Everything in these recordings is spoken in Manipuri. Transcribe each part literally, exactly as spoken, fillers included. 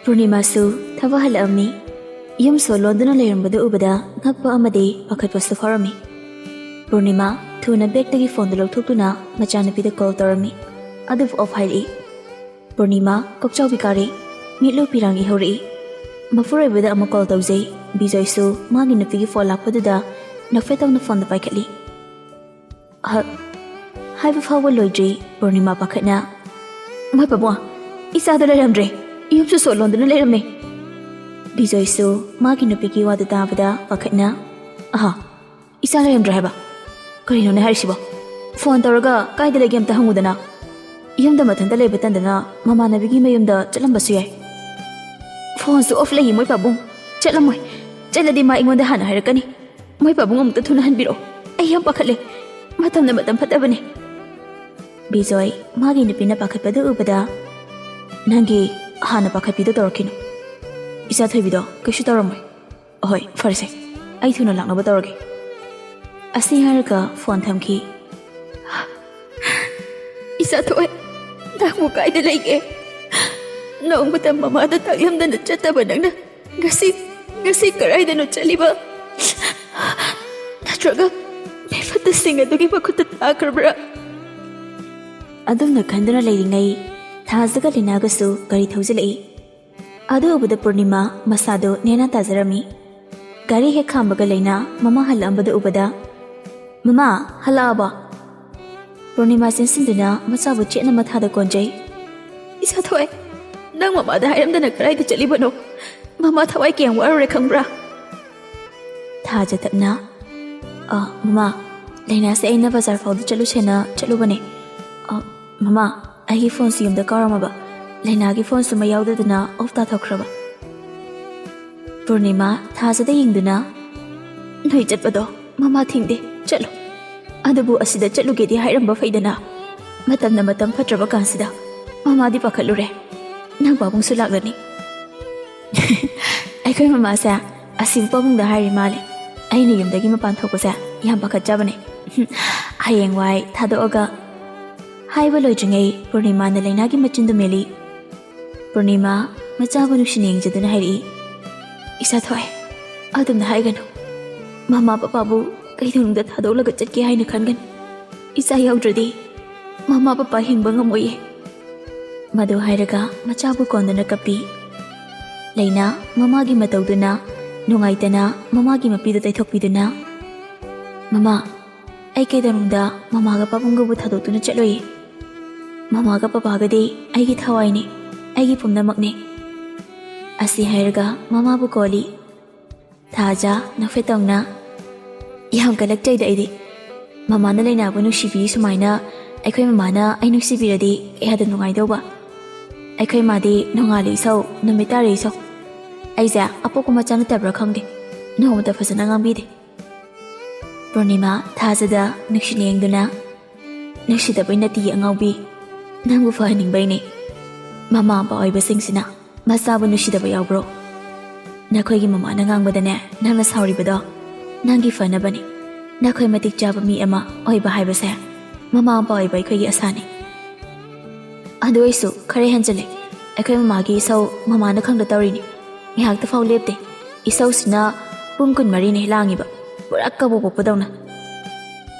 ꯄꯨꯔꯅꯤꯃꯥꯁꯨ ꯊꯕꯛ ꯍꯜꯂꯛꯑꯝꯃꯤ꯫ ꯌꯨꯝ ꯁꯣ ꯂꯣꯟꯗꯨꯅ ꯂꯩꯔꯝꯕꯗꯨ ꯎꯕꯗ ꯉꯛꯄ ꯑꯃꯗꯤ ꯄꯥꯈꯠꯄꯁꯨ ꯐꯥꯎꯔꯝꯃꯤ꯫ ꯄꯨꯔꯅꯤꯃꯥ ꯊꯨꯅ ꯕꯦꯒꯇꯒꯤ ꯐꯣꯟꯗꯨ ꯂꯧꯊꯣꯛꯇꯨꯅ ꯃꯆꯥꯅꯨꯄꯤꯗ ꯀꯣꯜ ꯇꯧꯔꯝꯃꯤ꯫ ꯑꯗꯨꯕꯨ ꯑꯣꯐ ꯍꯥꯏꯔꯛꯏ꯫ ꯄꯨꯔꯅꯤꯃꯥ ꯀꯣꯛꯆꯥꯎꯕꯤ ꯀꯥꯔꯦ, ꯃꯤꯠꯂꯨ ꯄꯤꯔꯥꯡ ꯏꯍꯧꯔꯛꯏ꯫ ꯃꯄꯨꯔꯣꯏꯕꯗ ꯑꯃꯨꯛ ꯀꯣꯜ ꯇꯧꯖꯩ꯫ ꯕꯤꯖꯣꯏꯁꯨ ꯃꯥꯒꯤ ꯅꯨꯄꯤꯒꯤ ꯐꯣꯟ ꯂꯥꯛꯄꯗꯨꯗ ꯅꯣꯛꯐꯦꯠ ꯇꯧꯅ ꯐꯣꯟꯗꯨ ꯄꯥꯏꯈꯠꯂꯤ꯫ ꯍ-, ꯍꯥꯏꯕ ꯐꯥꯎꯕ ꯂꯣꯏꯗ꯭ꯔꯤ, ꯄꯨꯔꯅꯤꯃꯥ ꯄꯥꯈꯠꯅ, "ꯃꯣꯏ ꯄꯥꯕꯨꯡ, ꯏꯆꯥꯗꯣ ꯂꯩꯔꯝꯗ꯭ꯔꯦ, ꯌꯨꯝꯁꯨ ꯁꯣ ꯂꯣꯟꯗꯨꯅ ꯂꯩꯔꯝꯃꯦ"꯫ ꯕꯤꯖꯣꯏꯁꯨ ꯃꯥꯒꯤ ꯅꯨꯄꯤꯒꯤ ꯋꯥꯗꯨ ꯇꯥꯕꯗ ꯄꯥꯈꯠꯅ, "ꯑꯍꯥ, ꯏꯆꯥ ꯂꯩꯔꯝꯗ꯭ꯔꯦ ꯍꯥꯏꯕ? ꯀꯔꯤꯅꯣꯅꯦ ꯍꯥꯏꯔꯤꯁꯤꯕꯣ? ꯐꯣꯟ ꯇꯧꯔꯒ ꯀꯥꯏꯗ ꯂꯩꯒꯦ ꯑꯝꯇ ꯍꯪꯉꯨꯗꯅ꯫ ꯌꯨꯝꯗ ꯃꯊꯟꯇ ꯂꯩꯕ ꯇꯟꯗꯅ ꯃꯃꯥꯟꯅꯕꯤꯒꯤ ꯃꯌꯨꯝꯗ ꯆꯠꯂꯝꯕꯁꯨ ꯌꯥꯏ"꯫ "ꯐꯣꯟꯁꯨ ꯑꯣꯐ ꯂꯩꯌꯦ ꯃꯣꯏ ꯄꯥꯕꯨꯡ, ꯆꯠꯂꯝꯃꯣꯏ꯫ ꯆꯠꯂꯗꯤ ꯃꯥ ꯑꯩꯉꯣꯟꯗ ꯍꯥꯟꯅ ꯍꯥꯏꯔꯛꯀꯅꯤ꯫ ꯃꯣꯏ ꯄꯥꯕꯨꯡ ꯑꯃꯨꯛꯇ ꯊꯨꯅ ꯍꯟꯕꯤꯔꯛꯑꯣ, ꯑꯩ ꯌꯥꯝ ꯄꯥꯈꯠꯂꯦ꯫ ꯃꯇꯝꯅ ꯃꯇꯝ ꯐꯠꯇꯕꯅꯦ"꯫ ꯕꯤꯖꯣꯏ ꯃꯥꯒꯤ ꯅꯨꯄꯤꯅ ꯄꯥꯈꯠꯄꯗꯨ ꯎꯕꯗ, "ꯅꯪꯒꯤ ꯍꯥꯟꯅ ꯄꯥꯈꯠꯄꯤꯗꯣ ꯇꯧꯔꯛꯈꯤꯅꯨ꯫ ꯏꯆꯥ ꯊꯣꯏꯕꯤꯗꯣ ꯀꯩꯁꯨ ꯇꯧꯔꯝꯃꯣꯏ꯫ ꯑꯍꯣꯏ, ꯐꯔꯁꯦ, ꯑꯩ ꯊꯨꯅ ꯂꯥꯛꯅꯕ ꯇꯧꯔꯒꯦ"꯫ ꯑꯁꯤ ꯍꯥꯏꯔꯒ ꯐꯣꯟ ꯊꯝꯈꯤ꯫ "ꯏꯆꯥ ꯊꯣꯏ, ꯅꯪꯕꯨ ꯀꯥꯏꯗ ꯂꯩꯒꯦ? ꯅꯣꯡꯃꯇ ꯃꯃꯥꯗ ꯇꯥꯛꯂꯝꯗꯅ ꯆꯠꯇꯕ ꯅꯪꯅ ꯉꯁꯤ, ꯉꯁꯤ ꯀꯗꯥꯏꯗꯅꯣ ꯆꯠꯂꯤꯕ? ꯅꯠꯇ꯭ꯔꯒ ꯃꯤꯐꯠꯇꯁꯤꯡ ꯑꯗꯨꯒꯤ ꯃꯈꯨꯠꯇ ꯇꯥꯈ꯭ꯔꯕ꯭ꯔꯥ?" ꯑꯗꯨꯝꯅ ꯈꯟꯗꯨꯅ ꯂꯩꯔꯤꯉꯩ, ꯊꯥꯖꯒ ꯂꯤꯅꯥꯒꯁꯨ ꯒꯥꯔꯤ ꯊꯧꯖꯤꯜꯂꯛꯏ꯫ ꯑꯗꯨ ꯎꯕꯗ ꯄꯨꯔꯅꯤꯃꯥ ꯃꯁꯥꯗꯨ ꯅꯦꯅꯥ ꯇꯥꯖꯔꯝꯃꯤ꯫ ꯒꯥꯔꯤ ꯍꯦꯛ ꯈꯥꯝꯕꯒ ꯂꯩꯅꯥ ꯃꯃꯥ ꯍꯜꯂꯛꯑꯝꯕꯗꯨ ꯎꯕꯗ, "ꯃꯃꯥ, ꯍꯜꯂꯛꯑꯕꯣ?" ꯄꯨꯔꯅꯤꯃꯥ ꯆꯦꯟꯁꯤꯟꯗꯨꯅ ꯃꯆꯥꯕꯨ ꯆꯦꯠꯅ ꯃꯊꯥꯗ ꯀꯣꯟꯖꯩ꯫ "ꯏꯆꯥ ꯊꯣꯏ, ꯅꯪ ꯃꯃꯥꯗ ꯍꯥꯏꯔꯝꯗꯅ ꯀꯗꯥꯏꯗ ꯆꯠꯂꯤꯕꯅꯣ? ꯃꯃꯥ ꯊꯋꯥꯏ ꯀꯌꯥꯝ ꯋꯥꯔꯨꯔꯦ ꯈꯪꯕ꯭ꯔꯥ?" ꯊꯥꯖ ꯇꯞꯅ, "ꯑ, ꯃꯃꯥ, ꯂꯩꯅꯥꯁꯦ ꯑꯩꯅ ꯕꯖꯥꯔ ꯐꯥꯎꯗ ꯆꯠꯂꯨꯁꯦꯅ ꯆꯠꯂꯨꯕꯅꯦ꯫ ꯑ, ꯃꯃꯥ, ꯑꯩꯒꯤ ꯐꯣꯟꯁꯨ ꯌꯨꯝꯗ ꯀꯥꯎꯔꯝꯃꯕ꯫ ꯂꯩꯅꯥꯒꯤ ꯐꯣꯟꯁꯨ ꯃꯩ ꯌꯥꯎꯗꯗꯅ ꯑꯣꯐ ꯇꯥꯊꯣꯛꯈ꯭ꯔꯕ"꯫ ꯄꯨꯔꯅꯤꯃꯥ ꯊꯥꯖꯗ ꯌꯦꯡꯗꯨꯅ, "ꯅꯣꯏ ꯆꯠꯄꯗꯣ ꯃꯃꯥ ꯊꯤꯡꯗꯦ, ꯆꯠꯂꯣ꯫ ꯑꯗꯨꯕꯨ ꯑꯁꯤꯗ ꯆꯠꯂꯨꯒꯦꯗꯤ ꯍꯥꯏꯔꯝꯕ ꯐꯩꯗꯅ꯫ ꯃꯇꯝꯅ ꯃꯇꯝ ꯐꯠꯇ꯭ꯔꯕ ꯀꯥꯟꯁꯤꯗ ꯃꯃꯥꯗꯤ ꯄꯥꯈꯠꯂꯨꯔꯦ꯫ ꯅꯪ ꯄꯥꯕꯨꯡꯁꯨ ꯂꯥꯛꯂꯅꯤ"꯫ "ꯑꯩꯈꯣꯏ ꯃꯃꯥꯁꯦ ꯑꯁꯤꯕꯨ ꯄꯥꯕꯨꯡꯗ ꯍꯥꯏꯔꯤ ꯃꯥꯜꯂꯦ꯫ ꯑꯩꯅ ꯌꯨꯝꯗꯒꯤ ꯃꯄꯥꯟ ꯊꯣꯛꯄꯁꯦ ꯌꯥꯝ ꯄꯥꯈꯠꯆꯕꯅꯦ꯫ ꯍꯌꯦꯡꯋꯥꯏ ꯊꯥꯗꯣꯛꯑꯒ"꯫ ꯍꯥꯏꯕ ꯂꯣꯏꯗ꯭ꯔꯤꯉꯩ ꯄꯨꯔꯅꯤꯃꯥꯅ ꯂꯩꯅꯥꯒꯤ ꯃꯆꯤꯟꯗꯨ ꯃꯦꯜꯂꯤ꯫ ꯄꯨꯔꯅꯤꯃꯥ, ꯃꯆꯥꯕꯨ ꯅꯨꯡꯁꯤꯅ ꯌꯦꯡꯖꯗꯨꯅ ꯍꯥꯏꯔꯛꯏ, "ꯏꯆꯥ ꯊꯣꯏ, ꯑꯗꯨꯝꯅ ꯍꯥꯏꯒꯅꯨ꯫ ꯃꯃꯥ ꯄꯄꯥꯕꯨ ꯀꯩꯗꯧꯅꯨꯡꯗ ꯊꯥꯗꯣꯛꯂꯒ ꯆꯠꯀꯦ ꯍꯥꯏꯅ ꯈꯟꯒꯅꯨ꯫ ꯏꯆꯥ ꯌꯥꯎꯗ꯭ꯔꯗꯤ ꯃꯃꯥ ꯄꯄꯥ ꯍꯤꯡꯕ ꯉꯝꯃꯣꯏꯌꯦ"꯫ ꯃꯗꯨ ꯍꯥꯏꯔꯒ ꯃꯆꯥꯕꯨ ꯀꯣꯟꯗꯨꯅ ꯀꯞꯄꯤ꯫ ꯂꯩꯅꯥ ꯃꯃꯥꯒꯤ ꯃꯇꯧꯗꯨꯅ ꯅꯨꯡꯉꯥꯏꯇꯅ ꯃꯃꯥꯒꯤ ꯃꯄꯤꯗꯨ ꯇꯩꯊꯣꯛꯄꯤꯗꯨꯅ, "ꯃꯃꯥ, ꯑꯩ ꯀꯩꯗꯧꯅꯨꯡꯗ ꯃꯃꯥꯒ ꯄꯥꯕꯨꯡꯒꯕꯨ ꯊꯥꯗꯣꯛꯇꯨꯅ ꯆꯠꯂꯣꯏꯌꯦ꯫ ꯃꯃꯥꯒ ꯄꯄꯥꯒꯗꯤ ꯑꯩꯒꯤ ꯊꯋꯥꯏꯅꯤ, ꯑꯩꯒꯤ ꯄꯨꯝꯅꯃꯛꯅꯤ"꯫ ꯑꯁꯤ ꯍꯥꯏꯔꯒ ꯃꯃꯥꯕꯨ ꯀꯣꯜꯂꯤ꯫ ꯊꯥꯖ ꯅꯣꯛꯐꯦꯠ ꯇꯧꯅ, "ꯌꯥꯝ ꯀꯜꯂꯛꯆꯩꯗ ꯑꯩꯗꯤ꯫ ꯃꯃꯥꯅ ꯂꯩꯅꯥꯕꯨ ꯅꯨꯡꯁꯤꯕꯤ ꯁꯨꯃꯥꯏꯅ ꯑꯩꯈꯣꯏ ꯃꯃꯥꯅ ꯑꯩ ꯅꯨꯡꯁꯤꯕꯤꯔꯗꯤ ꯀꯌꯥꯗ ꯅꯨꯡꯉꯥꯏꯗꯧꯕ꯫ ꯑꯩꯈꯣꯏ ꯃꯥꯗꯤ ꯅꯣꯡꯉꯥꯜꯂꯦ ꯏꯁꯧ, ꯅꯨꯃꯤꯠ ꯇꯥꯔꯦ ꯏꯁꯧ꯫ ꯑꯩꯁꯦ ꯑꯄꯣꯛꯄ ꯃꯆꯥ ꯅꯠꯇꯕ꯭ꯔꯥ ꯈꯪꯗꯦ, ꯅꯣꯡꯃꯇ ꯐꯖꯅ ꯉꯥꯡꯕꯤꯗꯦ"꯫ ꯄꯨꯔꯅꯤꯃꯥ ꯊꯥꯖꯗ ꯅꯨꯡꯁꯤꯅ ꯌꯦꯡꯗꯨꯅ, "ꯅꯨꯡꯁꯤꯗꯕꯩ ꯅꯠꯇꯤꯌꯦ ꯑꯉꯥꯎꯕꯤ, ꯅꯪꯕꯨ ꯐꯍꯟꯅꯤꯡꯕꯩꯅꯦ꯫ ꯃꯃꯥ ꯃꯄꯥ ꯑꯣꯏꯕꯁꯤꯡꯁꯤꯅ ꯃꯆꯥꯕꯨ ꯅꯨꯡꯁꯤꯗꯕ ꯌꯥꯎꯕ꯭ꯔꯣ? ꯅꯈꯣꯏꯒꯤ ꯃꯃꯥꯅ ꯉꯥꯡꯕꯗꯅꯦ, ꯅꯪꯅ ꯁꯥꯎꯔꯤꯕꯗꯣ ꯅꯪꯒꯤ ꯐꯅꯕꯅꯤ꯫ ꯅꯈꯣꯏ ꯃꯇꯤꯛ ꯆꯥꯕ ꯃꯤ ꯑꯃ ꯑꯣꯏꯕ ꯍꯥꯏꯕꯁꯦ ꯃꯃꯥ ꯃꯄꯥ ꯑꯣꯏꯕ ꯑꯩꯈꯣꯏꯒꯤ ꯑꯁꯥꯅꯤ꯫ ꯑꯗꯨ ꯑꯣꯏꯁꯨ ꯈꯔ ꯍꯦꯟꯖꯤꯜꯂꯦ꯫ ꯑꯩꯈꯣꯏ ꯃꯃꯥꯒꯤ ꯏꯁꯧ ꯃꯃꯥꯅ ꯈꯪꯗ ꯇꯧꯔꯤꯅꯤ꯫ ꯉꯥꯏꯍꯥꯛꯇ ꯐꯥꯎ ꯂꯦꯞꯇꯦ꯫ ꯏꯁꯧꯁꯤꯅ ꯄꯨꯡ ꯀꯨꯟꯃꯔꯤꯅꯤ ꯂꯥꯡꯉꯤꯕ, ꯄꯨꯔꯥ ꯀꯕꯣꯛ ꯄꯣꯛꯄꯗꯧꯅ"꯫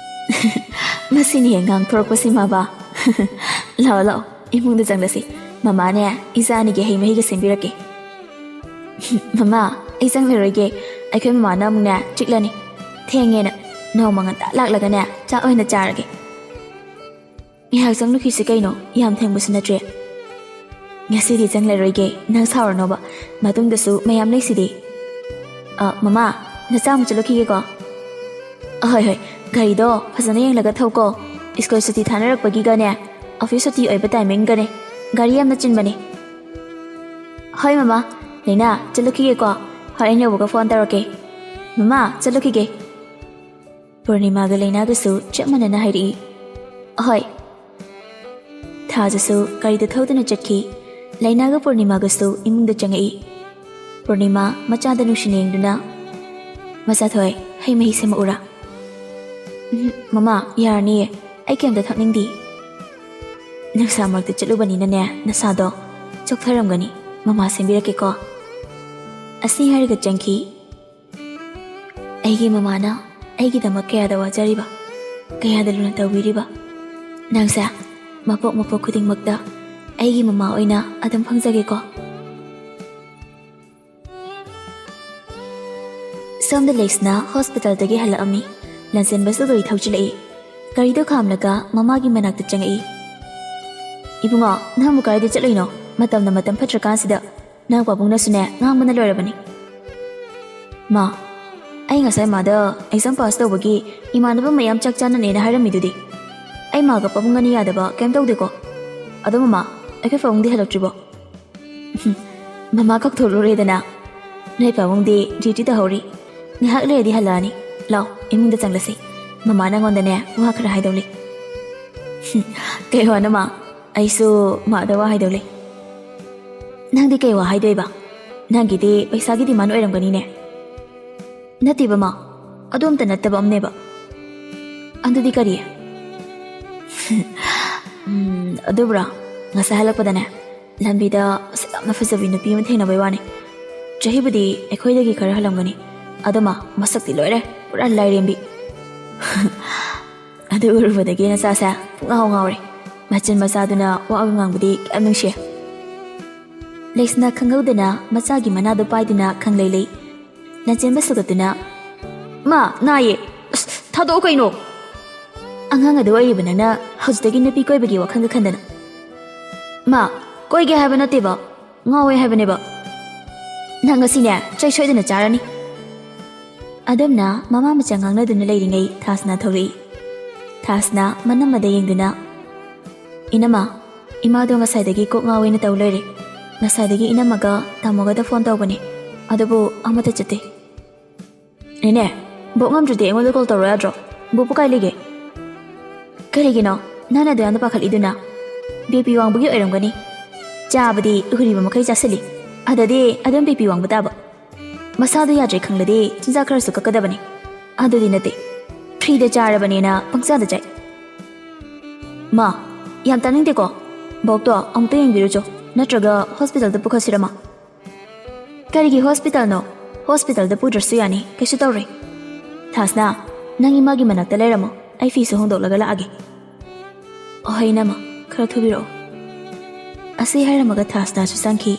"ꯃꯁꯤꯅꯤ ꯍꯦꯛ ꯉꯥꯡꯊꯣꯔꯛꯄꯁꯤ ꯃꯕꯥ꯫ ꯂꯥꯛꯑꯣ, ꯂꯥꯛꯑꯣ, ꯏꯃꯨꯡꯗ ꯆꯪꯂꯁꯤ꯫ ꯃꯃꯥꯅꯦ, ꯏꯆꯥ ꯑꯅꯤꯒꯤ ꯍꯩ ꯃꯍꯤꯒ ꯁꯦꯝꯕꯤꯔꯛꯀꯦ"꯫ "ꯃꯃꯥ, ꯑꯩ ꯆꯪꯂꯔꯣꯏꯒꯦ꯫ ꯑꯩꯈꯣꯏ ꯃꯃꯥꯅ ꯑꯃꯨꯛꯅꯦ ꯆꯤꯛꯂꯅꯤ꯫ ꯊꯦꯡꯉꯦꯅ꯫ ꯅꯣꯡꯃ ꯉꯟꯇꯥ ꯂꯥꯛꯂꯒꯅꯦ ꯆꯥꯛ ꯑꯣꯏꯅ ꯆꯥꯔꯒꯦ"꯫ "ꯉꯥꯏꯍꯥꯛ ꯆꯪꯂꯨꯈꯤꯁꯤ ꯀꯩꯅꯣ, ꯌꯥꯝ ꯊꯦꯡꯕꯁꯨ ꯅꯠꯇ꯭ꯔꯦ"꯫ "ꯉꯁꯤꯗꯤ ꯆꯪꯂꯔꯣꯏꯒꯦ, ꯅꯪ ꯁꯥꯎꯔꯅꯣꯕ꯫ ꯃꯇꯨꯡꯗꯁꯨ ꯃꯌꯥꯝ ꯂꯩꯁꯤꯗꯤ"꯫ "ꯑ, ꯃꯃꯥ, ꯅꯆꯥ ꯑꯃꯨꯛ ꯆꯠꯂꯨꯈꯤꯒꯦꯀꯣ"꯫ "ꯑꯍꯣꯏ, ꯍꯣꯏ, ꯒꯥꯔꯤꯗꯣ ꯐꯖꯅ ꯌꯦꯡꯂꯒ ꯊꯧꯀꯣ꯫ ꯁ꯭ꯀꯨꯜ ꯁꯨꯇꯤ ꯊꯥꯅꯔꯛꯄꯒꯤꯒꯅꯦ, ꯑꯣꯐꯤꯁ ꯁꯨꯇꯤ ꯑꯣꯏꯕ ꯇꯥꯏꯃꯤꯡꯒꯅꯦ꯫ ꯒꯥꯔꯤ ꯌꯥꯝꯅ ꯆꯤꯟꯕꯅꯦ"꯫ "ꯍꯣꯏ, ꯃꯃꯥ꯫ ꯂꯩꯅꯥ, ꯆꯠꯂꯨꯈꯤꯒꯦꯀꯣ꯫ ꯍꯣꯔꯦꯟ ꯌꯧꯕꯒ ꯐꯣꯟ ꯇꯧꯔꯛꯀꯦ꯫ ꯃꯃꯥ, ꯆꯠꯂꯨꯈꯤꯒꯦ"꯫ ꯄꯨꯔꯅꯤꯃꯥꯒ ꯂꯩꯅꯥꯒꯁꯨ ꯆꯞ ꯃꯥꯟꯅꯅ ꯍꯥꯏꯔꯛꯏ꯫ "ꯑꯍꯣꯏ"꯫ ꯊꯥꯖꯁꯨ ꯒꯥꯔꯤꯗ ꯊꯧꯗꯨꯅ ꯆꯠꯈꯤ꯫ ꯂꯩꯅꯥꯒ ꯄꯨꯔꯅꯤꯃꯥꯒꯁꯨ ꯏꯃꯨꯡꯗ ꯆꯪꯉꯛꯏ꯫ ꯄꯨꯔꯅꯤꯃꯥ ꯃꯆꯥꯗ ꯅꯨꯡꯁꯤꯅ ꯌꯦꯡꯗꯨꯅ, "ꯃꯆꯥ ꯊꯣꯏ, ꯍꯩ ꯃꯍꯤ ꯁꯦꯝꯃꯛꯎꯔꯥ?" "ꯎꯝ, ꯃꯃꯥ, ꯌꯥꯔꯅꯤꯌꯦ꯫ ꯑꯩ ꯀꯩꯝꯇ ꯊꯛꯅꯤꯡꯗꯦ"꯫ "ꯅꯨꯡꯁꯥ ꯃꯔꯛꯇ ꯆꯠꯂꯨꯕꯅꯤꯅꯅꯦ, ꯅꯁꯥꯗꯣ ꯆꯣꯛꯊꯔꯝꯒꯅꯤ꯫ ꯃꯃꯥ ꯁꯦꯝꯕꯤꯔꯛꯀꯦꯀꯣ꯫ ꯑꯁꯤ ꯍꯥꯏꯔꯒ ꯆꯪꯈꯤ꯫ ꯑꯩꯒꯤ ꯃꯃꯥꯅ ꯑꯩꯒꯤꯗꯃꯛ ꯀꯌꯥꯗ ꯋꯥꯖꯔꯤꯕ, ꯀꯌꯥꯗ ꯂꯨꯅ ꯇꯧꯕꯤꯔꯤꯕ꯫ ꯅꯪꯁꯦ ꯃꯄꯣꯛ ꯃꯄꯣꯛ ꯈꯨꯗꯤꯡꯃꯛꯇ ꯑꯩꯒꯤ ꯃꯃꯥ ꯑꯣꯏꯅ ꯑꯗꯨꯝ ꯐꯪꯖꯒꯦꯀꯣ꯫ ꯁꯣꯝꯗ ꯂꯩꯁꯅꯥ ꯍꯣꯁꯄꯤꯇꯥꯜꯗꯒꯤ ꯍꯜꯂꯛꯑꯝꯃꯤ꯫ ꯂꯟꯆꯦꯟꯕꯁꯨ ꯒꯥꯔꯤ ꯊꯧꯖꯤꯜꯂꯛꯏ꯫ ꯒꯥꯔꯤꯗꯣ ꯈꯥꯝꯂꯒ ꯃꯃꯥꯒꯤ ꯃꯅꯥꯛꯇ ꯆꯪꯉꯛꯏ꯫ "ꯏꯕꯨꯡꯉꯣ, ꯅꯪꯕꯨ ꯀꯥꯏꯗ ꯆꯠꯂꯨꯏꯅꯣ? ꯃꯇꯝꯅ ꯃꯇꯝ ꯐꯠꯇ꯭ꯔꯀꯥꯟꯁꯤꯗ꯫ ꯅꯪ ꯄꯥꯕꯨꯡꯅꯁꯨꯅꯦ ꯉꯥꯡꯕꯅ ꯂꯣꯏꯔꯕꯅꯤ꯫" "ꯃꯥ, ꯑꯩ ꯉꯁꯥꯏ ꯃꯥꯗ ꯑꯦꯛꯖꯥꯝ ꯄꯥꯁ ꯇꯧꯕꯒꯤ ꯏꯃꯥꯟꯅꯕ ꯃꯌꯥꯝ ꯆꯥꯛ ꯆꯥꯅꯅꯦꯅ ꯍꯥꯏꯔꯝꯃꯤꯗꯨꯗꯤ꯫ ꯑꯩ ꯃꯥꯒ ꯄꯥꯕꯨꯡ ꯑꯅꯤ ꯌꯥꯗꯕ ꯀꯩꯝ ꯇꯧꯗꯦꯀꯣ꯫ ꯑꯗꯣ ꯃꯃꯥ, ꯑꯩꯈꯣꯏ ꯄꯥꯕꯨꯡꯗꯤ ꯍꯜꯂꯛꯇ꯭ꯔꯤꯕꯣ?" "ꯃꯃꯥ ꯀꯧꯊꯣꯛꯂꯨꯔꯦꯗꯅ꯫ ꯅꯣꯏ ꯄꯥꯕꯨꯡꯗꯤ ꯗ꯭ꯌꯨꯇꯤ ꯇꯧꯍꯧꯔꯤ꯫ ꯉꯥꯏꯍꯥꯛ ꯂꯩꯔꯗꯤ ꯍꯜꯂꯛꯑꯅꯤ꯫ ꯂꯥꯎ, ꯏꯃꯨꯡꯗ ꯆꯪꯂꯁꯤ꯫ ꯃꯃꯥ ꯅꯪꯉꯣꯟꯗꯅꯦ ꯋꯥ ꯈꯔ ꯍꯥꯏꯗꯧ ꯂꯩ꯫" "ꯀꯩ ꯋꯥꯅꯣ ꯃꯥ? ꯑꯩꯁꯨ ꯃꯥꯗ ꯋꯥ ꯍꯥꯏꯗꯧ ꯂꯩ꯫" "ꯅꯪꯗꯤ ꯀꯩ ꯋꯥ ꯍꯥꯏꯗꯣꯏꯕ? ꯅꯪꯒꯤꯗꯤ ꯄꯩꯁꯥꯒꯤ ꯗꯤꯃꯥꯟ ꯑꯣꯏꯔꯝꯒꯅꯤꯅꯦ?" "ꯅꯠꯇꯦꯕ ꯃꯥ, ꯑꯗꯨ ꯑꯝꯇ ꯅꯠꯇꯕ ꯑꯃꯅꯦꯕ꯫" "ꯑꯗꯨꯗꯤ ꯀꯔꯤ?" "ꯎꯝ, ꯑꯗꯨꯕꯨꯔꯣ, ꯉꯁꯥꯏ ꯍꯜꯂꯛꯄꯗꯅꯦ, ꯂꯝꯕꯤꯗ ꯃꯁꯛ ꯌꯥꯝꯅ ꯐꯖꯕꯤ ꯅꯨꯄꯤ ꯑꯃ ꯊꯦꯡꯅꯕꯩ ꯋꯥꯅꯤ꯫ ꯆꯍꯤꯕꯨꯗꯤ ꯑꯩꯈꯣꯏꯗꯒꯤ ꯈꯔ ꯍꯜꯂꯝꯒꯅꯤ꯫ ꯑꯗꯣ ꯃꯥ, ꯃꯁꯛꯇꯤ ꯂꯣꯏꯔꯦ, ꯄꯨꯔꯥ ꯂꯥꯏꯔꯦꯝꯕꯤ꯫" "ꯑꯗꯨ ꯎꯔꯨꯕꯗꯒꯤ ꯅꯆꯥꯁꯦ ꯄꯨꯡꯉꯥꯎ ꯉꯥꯎꯔꯦ꯫ ꯃꯆꯤꯟ ꯃꯆꯥꯗꯨꯅ ꯋꯥꯒ ꯉꯥꯡꯕꯗꯤ ꯀꯌꯥꯝ ꯅꯨꯡꯁꯤ꯫" ꯂꯩꯁꯅꯥ ꯈꯪꯍꯧꯗꯅ ꯃꯆꯥꯒꯤ ꯃꯅꯥꯗꯨ ꯄꯥꯏꯗꯨꯅ ꯈꯪꯂꯩ ꯂꯩ꯫ ꯂꯟꯆꯦꯟꯕ ꯁꯧꯒꯠꯇꯨꯅ, "ꯃꯥ, ꯅꯥꯏꯌꯦ꯫ ꯑꯁ, ꯊꯥꯗꯣꯛꯑꯣ ꯀꯩꯅꯣ!" "ꯑꯉꯥꯡ ꯑꯗꯨ ꯑꯣꯏꯔꯤꯕ ꯅꯪꯅ ꯍꯧꯖꯤꯛꯇꯒꯤ ꯅꯨꯄꯤ ꯀꯣꯏꯕꯒꯤ ꯋꯥꯈꯜꯒ ꯈꯟꯗꯅ꯫" "ꯃꯥ, ꯀꯣꯏꯒꯦ ꯍꯥꯏꯕ ꯅꯠꯇꯦꯕ, ꯉꯥꯎꯋꯦ ꯍꯥꯏꯕꯅꯦꯕ꯫ ꯅꯪ ꯉꯁꯤꯅꯦ ꯆꯩ ꯁꯣꯏꯗꯅ ꯆꯥꯔꯅꯤ꯫" ꯑꯗꯨꯝꯅ ꯃꯃꯥ ꯃꯆꯥ ꯉꯥꯡꯅꯗꯨꯅ ꯂꯩꯔꯤꯉꯩ ꯊꯥꯁꯅꯥ ꯊꯣꯛꯂꯛꯏ꯫ ꯊꯥꯁꯅꯥ ꯃꯅꯝꯃꯗ ꯌꯦꯡꯗꯨꯅ, "ꯏꯅꯝꯃ, ꯏꯃꯥꯗꯣ ꯉꯁꯥꯏꯗꯒꯤ ꯀꯣꯛ ꯉꯥꯎꯋꯦꯅ ꯇꯧ ꯂꯩꯔꯦ꯫ ꯉꯁꯥꯏꯗꯒꯤ ꯏꯅꯝꯃꯒ ꯇꯥꯃꯣꯒꯗ ꯐꯣꯟ ꯇꯧꯕꯅꯦ, ꯑꯗꯨꯕꯨ ꯑꯃꯠꯇ ꯆꯠꯇꯦ꯫" "ꯅꯦꯅꯦ, ꯕꯣꯛ ꯉꯝꯗ꯭ꯔꯗꯤ ꯑꯩꯉꯣꯟꯗ ꯀꯣꯜ ꯇꯧꯔꯛꯑꯣ ꯌꯥꯗ꯭ꯔꯣ? ꯕꯣꯛꯄꯨ ꯀꯥꯏ ꯂꯩꯒꯦ?" "ꯀꯔꯤꯒꯤꯅꯣ ꯅꯪꯅ ꯑꯗꯨ ꯌꯥꯝꯅ ꯄꯥꯈꯠꯂꯤꯗꯨꯅ?" "ꯕꯤ ꯄꯤ ꯋꯥꯡꯕꯒꯤ ꯑꯣꯏꯔꯝꯒꯅꯤ꯫ ꯆꯥꯕꯗꯤ ꯎꯍꯨꯔꯤꯕ ꯃꯈꯩ ꯆꯥꯁꯤꯜꯂꯤ, ꯑꯗꯨꯗꯤ ꯑꯗꯨꯝ ꯕꯤ ꯄꯤ ꯋꯥꯡꯕ ꯇꯥꯕ꯫ ꯃꯁꯥꯗꯣ ꯌꯥꯗ꯭ꯔꯦ ꯈꯪꯂꯗꯤ ꯆꯤꯟꯖꯥꯛ ꯈꯔꯁꯨ ꯀꯛꯀꯗꯕꯅꯤ꯫ ꯑꯗꯨꯗꯤ ꯅꯠꯇꯦ, ꯐ꯭ꯔꯤꯗ ꯆꯥꯔꯕꯅꯦꯅ ꯄꯪꯆꯥꯗ ꯆꯥꯏ꯫" "ꯃꯥ, ꯌꯥꯝ ꯇꯥꯅꯤꯡꯗꯦꯀꯣ꯫ ꯕꯣꯛꯇꯣ ꯑꯃꯨꯛꯇ ꯌꯦꯡꯕꯤꯔꯨꯆꯣ꯫ ꯅꯠꯇ꯭ꯔꯒ ꯍꯣꯁꯄꯤꯇꯥꯜꯗ ꯄꯨꯈꯠꯁꯤꯔꯃ? ꯀꯔꯤꯒꯤ ꯍꯣꯁꯄꯤꯇꯥꯜꯅꯣ? ꯍꯣꯁꯄꯤꯇꯥꯜꯗ ꯄꯨꯗ꯭ꯔꯁꯨ ꯌꯥꯅꯤ, ꯀꯩꯁꯨ ꯇꯧꯔꯣꯏ꯫ ꯊꯥꯁꯅꯥ, ꯅꯪ ꯏꯃꯥꯒꯤ ꯃꯅꯥꯛꯇ ꯂꯩꯔꯝꯃꯣ, ꯑꯩ ꯐꯤꯁꯨ ꯍꯣꯡꯗꯣꯛꯂꯒ ꯂꯥꯛꯑꯒꯦ꯫ ꯑꯣꯍꯩ ꯅꯃ, ꯈꯔ ꯊꯨꯕꯤꯔꯛꯑꯣ꯫ ꯑꯁꯤ ꯍꯥꯏꯔꯝꯃꯒ ꯊꯥꯁꯅꯥꯁꯨ ꯆꯪꯈꯤ꯫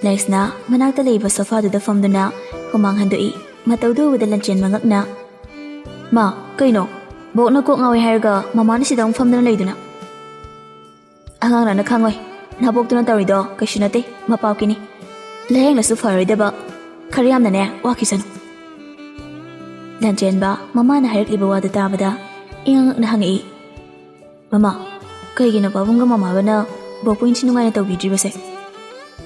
ꯂꯩꯁꯅꯥ ꯃꯅꯥꯛꯇ ꯂꯩꯕ ꯁꯣꯐꯥꯗꯨꯗ ꯐꯝꯗꯨꯅ ꯍꯨꯃꯥꯡ ꯍꯟꯗꯣꯛꯏ꯫ ꯃꯇꯧꯗꯨ ꯎꯕꯗ ꯂꯟꯆꯦꯟꯕ ꯉꯛꯅ, "ꯃꯥ, ꯀꯩꯅꯣ? ꯕꯣꯛꯅ ꯀꯣꯛ ꯉꯥꯎꯏ ꯍꯥꯏꯔꯒ ꯃꯃꯥꯅ ꯁꯤꯗ ꯑꯃꯨꯛ ꯐꯝꯗꯨꯅ ꯂꯩꯗꯨꯅ?" "ꯑꯉꯥꯡꯅ ꯈꯪꯉꯣꯏ, ꯅꯕꯣꯛꯇꯨꯅ ꯇꯧꯔꯤꯗꯣ ꯀꯩꯁꯨ ꯅꯠꯇꯦ, ꯃꯄꯥꯞꯀꯤꯅꯤ꯫ ꯂꯥꯌꯦꯡꯂꯁꯨ ꯐꯔꯣꯏꯗꯕ, ꯈꯔ ꯌꯥꯝꯅꯅꯦ ꯋꯥꯈꯤꯁꯅꯨ꯫" ꯂꯟꯆꯦꯟꯕ ꯃꯃꯥꯅ ꯍꯥꯏꯔꯛꯂꯤꯕ ꯋꯥꯗꯨ ꯇꯥꯕꯗ ꯏꯉꯛ ꯉꯛꯅ ꯍꯪꯉꯛꯏ, "ꯃꯃꯥ, ꯀꯩꯒꯤꯅꯣ ꯄꯥꯕꯨꯡꯒ ꯃꯃꯥꯒꯅ ꯕꯣꯛꯄꯨ ꯏꯟꯊꯤ ꯅꯨꯡꯉꯥꯏꯅ ꯇꯧꯕꯤꯗ꯭ꯔꯤꯕꯁꯦ?